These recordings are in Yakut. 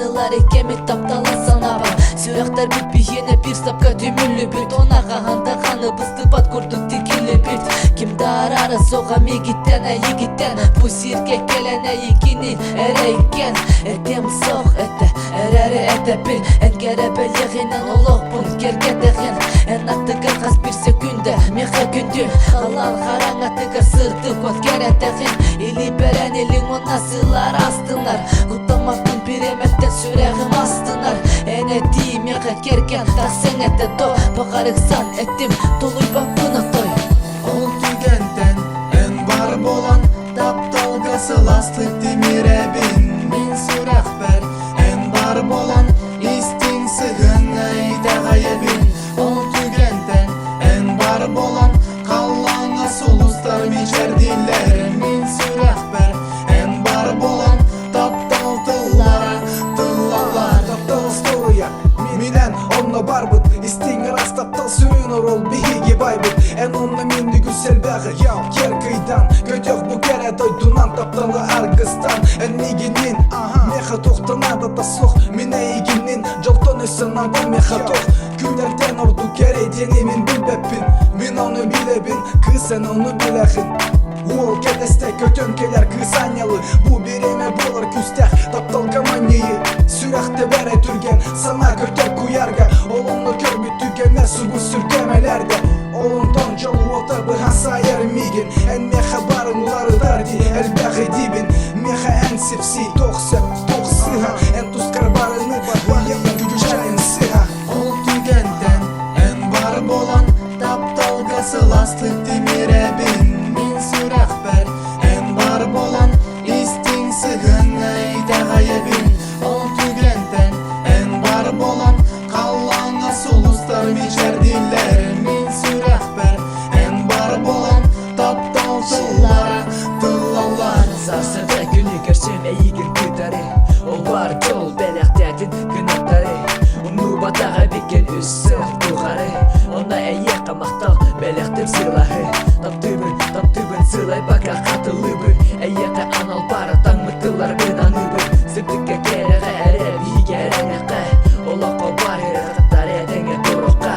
Ылар кэмит таптала санаабар Сүрэхтэрбит биһиэнэ биир сапка түмүллүбүт Она хаһан даҕаны быстыбат курдук тигиллибит Ким да араара суоҕа миигиттэн эйигиттэн Бу сиргэ кэлэн эйигини эрэйгэн Этиэм суох этэ эрээри этэбин Эн кэрэ бэлиэҕинэн олохпун кэргэтэҕин Эн аттыгар хас биир секүндэ миэхэ күндү Халлаан хараҥатыгар сырдык уот кэрэтэҕин Илии бэрэн илиҥ уонна сыылар астынар Куттаммаппын бириэмэттэн сүрэҕим астынар Эн этии миэхэ кэргэн тахсыҥ этэ до Баҕарыксан эттим толуйбаппын отой Ол түгэнтэн эн бар буолан тапталга сылаастык тимирэбин Мин сүрэхпэр эн бар буолан истиҥ сыһыаҥҥа итэҕэйэбин Ол түгэнтэн эн бар буолан халлааҥҥа сулустар мичээрдииллэр Мин сүрэхпэр эн бар буолан таптал тыллара тыллаллар Таптал остуоруйа минэн онно барбыт Истиҥ ыраас таптал сүрүн оруол биһиги байбыт Эн онно мин үгүс элбэҕи киэр кыйдан Көтөх бу кэрэ дойдунан тапталы аргыстан Эн миигинин миэхэ туохтан наадата суох Мин эйигиннин дьолтон өссө наада миэхэ туох Күндэртэн ордук кэрэ диэни мин билбэппин Мин ону билэбин, кыыс эн ону билэҕин Уол кэтэстэ көтөн кэлэр кыыс анньалы Бу бириэмэ буолар күүстээх тапталга манньыйыы Сүрэх тэбэрэ түргэн, санаа көтөр куйаарга Ол онно көрбүт түгэннэр субу сүргэмэлэрдэ Ол онтон дьол уота быһа саайар миигин Эн миэхэ барын уларытар дии элбэҕи диибин Миэхэ эн сипсий туох сөп, туох сыыһа Эн тускар барыны барыйабын күчүчэйин сыһа Ол түгэнтэн эн бар буолан тапталга сылаастык тимирэбин Мин сүрэхпэр эн бар буолан истиҥ сыһыаҥҥа итэҕэйэбин Ол түгэнтэн эн бар буолан халлааҥҥа сулустар мичээрдииллэр Мин сүрэхпэр эн бар буолан таптал тыллара тыллаллар Сарсыарда күнү көрсөм эйигин кытары Ол бар дьол бэлэхтээтин кынаттары Умнубатах эбиккин үс сыл тухары Онно эйиэхэ махтал бэлэхтим сылаһы Таптыыбын, таптыыбын сылайбакка хатылыыбын Эйиэхэ анал баара таҥмыт тылларбын аныыбын Сырдыкка кэрэҕэ эрэ биһиги эрэнэххэ Олоххо бар ыарахаттар этэҥҥэ туруохха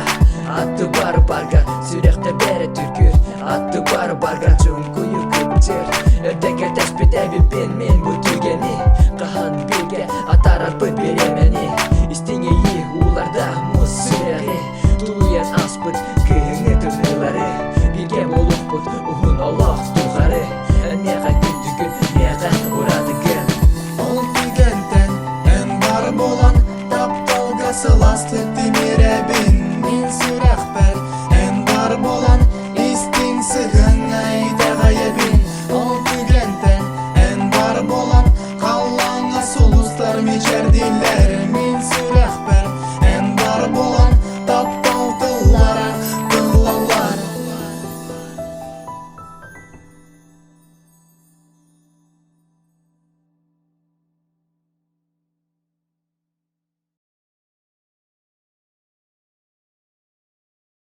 Атты бар барга сүрэхтэ бэрэ түргүр Атты бар барга чуҥкуйу кыптыр Өртө кэтэспит эбиппин мин бу түгэни Хаһан бииргэ атаарарбыт бириэмэни Истиҥ иэйии ууларда муус сүрэҕи Тулуйан ааспыт кыһыҥҥы тымныылары Бииргэ буолуохпут уһун олох тухары Эн миэхэ күндүгүн, миэхэ уратыгын Ол түгэнтэн эн бар буолан тапталга сылаастык тимирэбин Мин сүрэхпэр эн бар буолан истиҥ сыһыаҥҥа итэҕэйэбин Ол түгэнтэн эн бар буолан халлааҥҥа сулустар мичээрдииллэр Мин сүрэхпэр.